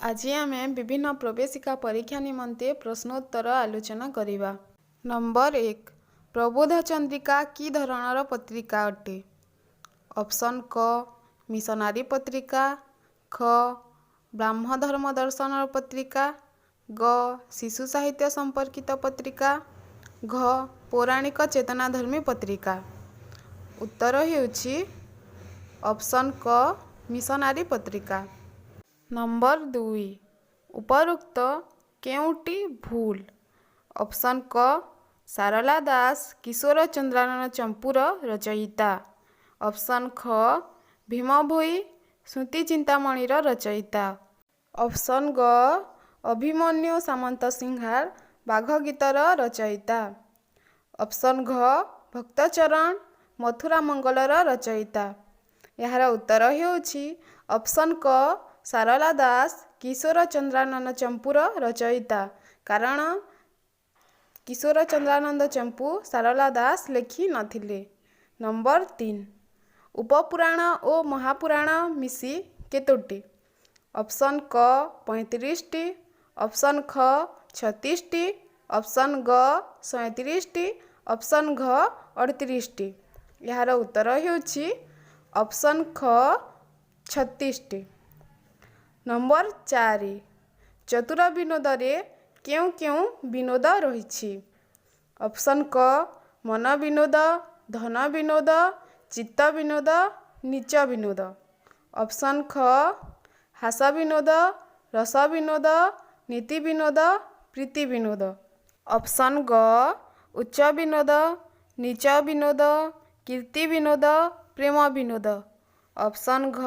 ଆଜି ଆମେ ବିଭିନ୍ନ ପ୍ରବେଶିକା ପରୀକ୍ଷା ନିମନ୍ତେ ପ୍ରଶ୍ନୋତ୍ତର ଆଲୋଚନା କରିବା। ନମ୍ବର 1, ପ୍ରବୋଧ ଚନ୍ଦ୍ରିକା କି ଧରଣର ପତ୍ରିକା ଅଟେ? ଅପସନ୍ କ, ମିଶନାରୀ ପତ୍ରିକା, ଖ, ବ୍ରାହ୍ମ ଧର୍ମ ଦର୍ଶନର ପତ୍ରିକା, ଗ, ଶିଶୁ ସାହିତ୍ୟ ସମ୍ପର୍କିତ ପତ୍ରିକା, ଘ, ପୌରାଣିକ ଚେତନାଧର୍ମୀ ପତ୍ରିକା। ଉତ୍ତର ହେଉଛି ଅପସନ୍ କ, ମିଶନାରୀ ପତ୍ରିକା। ନମ୍ବର 2, ଉପରୋକ୍ତ କେଉଁଟି ଭୁଲ? ଅପସନ୍ କ, ସାରଳା ଦାସ କିଶୋର ଚନ୍ଦ୍ରାନନ ଚମ୍ପୁର ରଚୟିତା। ଅପସନ୍ ଖ, ଭୀମ ଭୋଇ ଶ୍ରୁତି ଚିନ୍ତାମଣିର ରଚୟିତା। ଅପସନ୍ ଗ, ଅଭିମନ୍ୟୁ ସାମନ୍ତସିଂହାର ବାଘ ଗୀତର ରଚୟିତା। ଅପସନ୍ ଘ, ଭକ୍ତଚରଣ ମଥୁରା ମଙ୍ଗଳର ରଚୟିତା। ଏହାର ଉତ୍ତର ହେଉଛି ଅପସନ୍ କ, ସାରଳା ଦାସ କିଶୋର ଚନ୍ଦ୍ରାନନ ଚମ୍ପୁର ରଚୟିତା, କାରଣ କିଶୋର ଚନ୍ଦ୍ରାନନ୍ଦ ଚମ୍ପୁ ସାରଳା ଦାସ ଲେଖି ନଥିଲେ। ନମ୍ବର 3, ଉପପୁରାଣ ଓ ମହାପୁରାଣ ମିଶି କେତୋଟି? ଅପସନ୍ କ, 35ଟି, ଅପସନ୍ ଖ, 36ଟି, ଅପସନ୍ ଗ, 37ଟି, ଅପସନ୍ ଘ, 38ଟି। ଏହାର ଉତ୍ତର ହେଉଛି ଅପସନ୍ ଖ, 36ଟି। ନମ୍ବର 4, ଚତୁର ବିନୋଦରେ କେଉଁ କେଉଁ ବିନୋଦ ରହିଛି? ଅପସନ୍ କ, ମନ ବିନୋଦ, ଧନ ବିନୋଦ, ଚିତ୍ତ ବିନୋଦ, ନୀଚ ବିନୋଦ। ଅପସନ୍ ଖ, ହାସ ବିନୋଦ, ରସ ବିନୋଦ, ନୀତି ବିନୋଦ, ପ୍ରୀତି ବିନୋଦ। ଅପସନ୍ ଗ, ଉଚ୍ଚ ବିନୋଦ, ନୀଚ ବିନୋଦ, କୀର୍ତ୍ତି ବିନୋଦ, ପ୍ରେମ ବିନୋଦ। ଅପସନ୍ ଘ,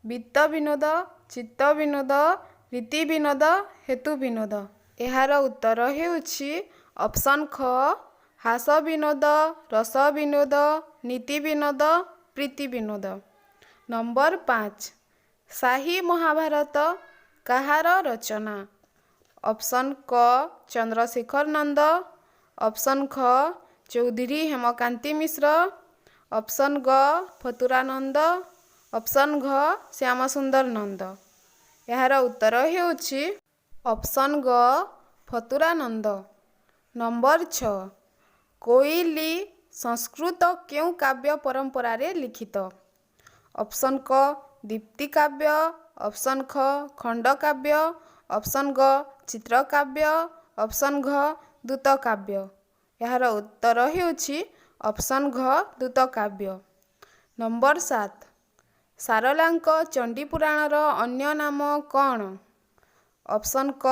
ବିତ୍ତ ବିନୋଦ, ଚିତ୍ତ ବିନୋଦ, ରୀତି ବିନୋଦ, ହେତୁ ବିନୋଦ। ଏହାର ଉତ୍ତର ହେଉଛି ଅପସନ୍ ଖ, ହାସ ବିନୋଦ, ରସ ବିନୋଦ, ନୀତି ବିନୋଦ, ପ୍ରୀତି ବିନୋଦ। ନମ୍ବର 5, ସାହି ମହାଭାରତ କାହାର ରଚନା? ଅପସନ୍ କ, ଚନ୍ଦ୍ରଶେଖର ନନ୍ଦ, ଅପସନ୍ ଖ, ଚୌଧୁରୀ ହେମକାନ୍ତି ମିଶ୍ର, ଅପସନ୍ ଗ, ଫତୁରାନନ୍ଦ, ଅପସନ୍ ଘ, ଶ୍ୟାମସୁନ୍ଦର ନନ୍ଦ। ଏହାର ଉତ୍ତର ହେଉଛି ଅପସନ୍ ଗ, ଫତୁରାନନ୍ଦ। ନମ୍ବର 6, କୋଇଲି ସଂସ୍କୃତ କେଉଁ କାବ୍ୟ ପରମ୍ପରାରେ ଲିଖିତ? ଅପସନ୍ କ, ଦୀପ୍ତି କାବ୍ୟ, ଅପସନ୍ ଖ, ଖଣ୍ଡକାବ୍ୟ, ଅପସନ୍ ଗ, ଚିତ୍ରକାବ୍ୟ, ଅପସନ୍ ଘ, ଦ୍ରୁତକାବ୍ୟ। ଏହାର ଉତ୍ତର ହେଉଛି ଅପସନ୍ ଘ, ଦ୍ରୁତକାବ୍ୟ। ନମ୍ବର 7, ସାରଳାଙ୍କ ଚଣ୍ଡୀପୁରାଣର ଅନ୍ୟ ନାମ କ'ଣ? ଅପସନ୍ କ,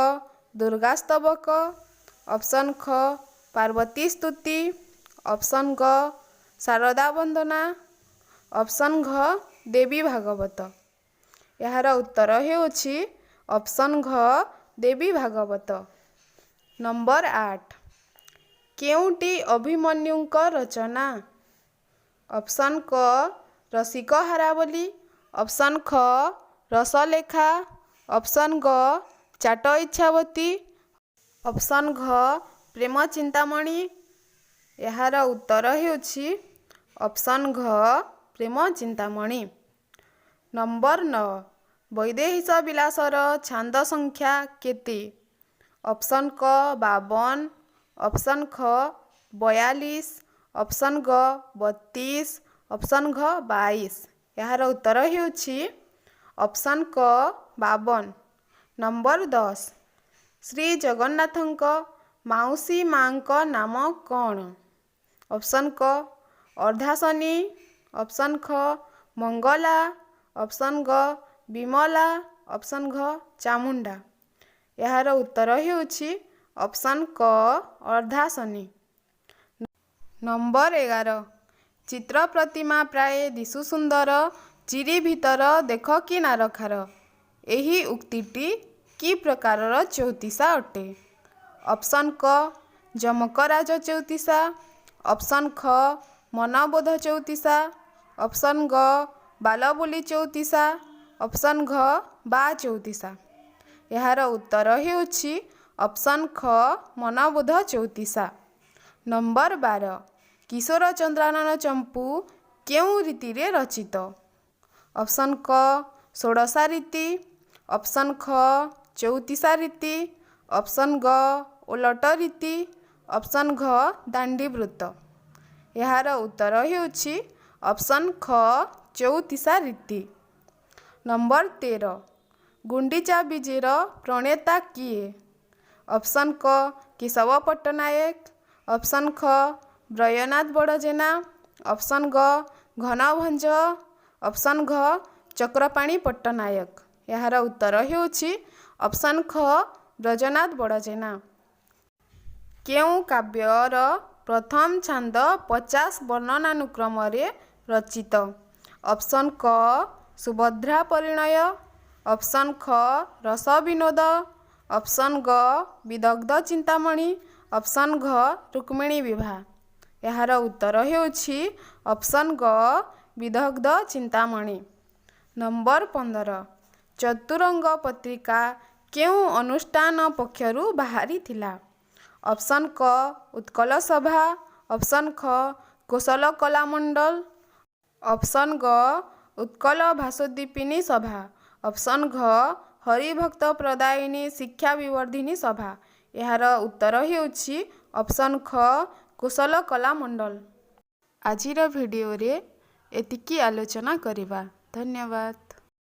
ଦୁର୍ଗାସ୍ତବକ, ଅପସନ୍ ଖ, ପାର୍ବତୀ ସ୍ତୁତି, ଅପସନ୍ ଗ, ଶାରଦା ବନ୍ଦନା, ଅପସନ୍ ଘ, ଦେବୀ ଭାଗବତ। ଏହାର ଉତ୍ତର ହେଉଛି ଅପସନ୍ ଘ, ଦେବୀ ଭାଗବତ। ନମ୍ବର 8, କେଉଁଟି ଅଭିମନ୍ୟୁଙ୍କ ରଚନା? ଅପସନ୍ କ, ରସିକ ହାରାବଲି, ଅପସନ୍ ଖ, ରସଲେଖା, ଅପସନ୍ ଗ, ଚାଟ ଇଚ୍ଛାବତୀ, ଅପସନ୍ ଘ, ପ୍ରେମ ଚିନ୍ତାମଣି। ଏହାର ଉତ୍ତର ହେଉଛି ଅପସନ୍ ଘ, ପ୍ରେମ ଚିନ୍ତାମଣି। ନମ୍ବର 9, ବୈଦେହୀଶ ବିଳାସର ଛାନ୍ଦ ସଂଖ୍ୟା କେତେ? ଅପସନ୍ କ, 52, ଅପସନ୍ ଖ, 42, ଅପସନ୍ ଗ, 32, ଅପସନ୍ ଘ, 22। ଏହାର ଉତ୍ତର ହେଉଛି ଅପସନ୍ କ, 52। ନମ୍ବର 10, ଶ୍ରୀ ଜଗନ୍ନାଥଙ୍କ ମାଉସୀ ମାଙ୍କ ନାମ କ'ଣ? ଅପସନ୍ କ, ଅର୍ଦ୍ଧାସନୀ, ଅପସନ୍ ଖ, ମଙ୍ଗଳା, ଅପସନ୍ ଗ, ବିମଳା, ଅପସନ୍ ଘ, ଚାମୁଣ୍ଡା। ଏହାର ଉତ୍ତର ହେଉଛି ଅପସନ୍ କ, ଅର୍ଦ୍ଧାସନୀ। ନମ୍ବର 11, ଚିତ୍ର ପ୍ରତିମା ପ୍ରାୟେ ଦିଶୁ ସୁନ୍ଦର, ଚିରି ଭିତର ଦେଖ କି ନାରଖାର, ଏହି ଉକ୍ତିଟି କି ପ୍ରକାରର ଚଉତିଶା ଅଟେ? ଅପସନ୍ କ, ଯମକରାଜ ଚଉତିଶା, ଅପସନ୍ ଖ, ମନବୋଧ ଚଉତିଶା, ଅପସନ୍ ଗ, ବାଲବୁଲି ଚଉତିଶା, ଅପସନ୍ ଘ, ବା ଚଉତିଶା। ଏହାର ଉତ୍ତର ହେଉଛି ଅପସନ୍ ଖ, ମନବୋଧ ଚଉତିଶା। ନମ୍ବର 12, କିଶୋର ଚନ୍ଦ୍ରାନନ ଚମ୍ପୁ କେଉଁ ରୀତିରେ ରଚିତ? ଅପସନ୍ କ, ଷୋଡ଼ଶା ରୀତି, ଅପସନ୍ ଖ ଚଉତିଶା ରୀତି, ଅପସନ୍ ଗ ଓଲଟ ରୀତି, ଅପସନ୍ ଘ ଦାଣ୍ଡିବୃତ୍ତ। ଏହାର ଉତ୍ତର ହେଉଛି ଅପସନ୍ ଖ ଚଉତିଶା ରୀତି। ନମ୍ବର 13, ଗୁଣ୍ଡିଚା ବିଜେର ପ୍ରଣେତା କିଏ? ଅପସନ୍ କ କେଶବ ପଟ୍ଟନାୟକ, ଅପସନ୍ ଖ ବ୍ରଜନାଥ ବଡ଼ଜେନା, ଅପସନ୍ ଗ ଘନଭଞ୍ଜ, ଅପସନ୍ ଘ ଚକ୍ରପାଣି ପଟ୍ଟନାୟକ। ଏହାର ଉତ୍ତର ହେଉଛି ଅପସନ୍ ଖ ବ୍ରଜନାଥ ବଡ଼ଜେନା। କେଉଁ କାବ୍ୟର ପ୍ରଥମ ଛାନ୍ଦ 50 ବର୍ଣ୍ଣନାନୁକ୍ରମରେ ରଚିତ? ଅପସନ୍ କ ସୁଭଦ୍ରା ପରିଣୟ, ଅପସନ୍ ଖ ରସବିନୋଦ, ଅପସନ୍ ଗ ବିଦଗ୍ଧ ଚିନ୍ତାମଣି, ଅପସନ୍ ଘ ରୁକ୍ମିଣୀ ବିବାହ। ଏହାର ଉତ୍ତର ହେଉଛି ଅପସନ୍ ଗ ବିଦଗ୍ଧ ଚିନ୍ତାମଣି। ନମ୍ବର 15, ଚତୁରଙ୍ଗ ପତ୍ରିକା କେଉଁ ଅନୁଷ୍ଠାନ ପକ୍ଷରୁ ବାହାରିଥିଲା? ଅପସନ୍ କ ଉତ୍କଳ ସଭା, ଅପସନ୍ ଖ କୋଶଲ କଳାମଣ୍ଡଳ, ଅପସନ୍ ଗ ଉତ୍କଳ ଭାଷୋଦ୍ଦୀପିନୀ ସଭା, ଅପସନ୍ ଘ ହରିଭକ୍ତ ପ୍ରଦାୟିନୀ ଶିକ୍ଷା ବିବର୍ଦ୍ଧିନୀ ସଭା। ଏହାର ଉତ୍ତର ହେଉଛି ଅପସନ୍ ଖ କୋଶଲ କଳାମଣ୍ଡଳ। ଆଜିର ଭିଡ଼ିଓରେ ଏତିକି ଆଲୋଚନା କରିବା। ଧନ୍ୟବାଦ।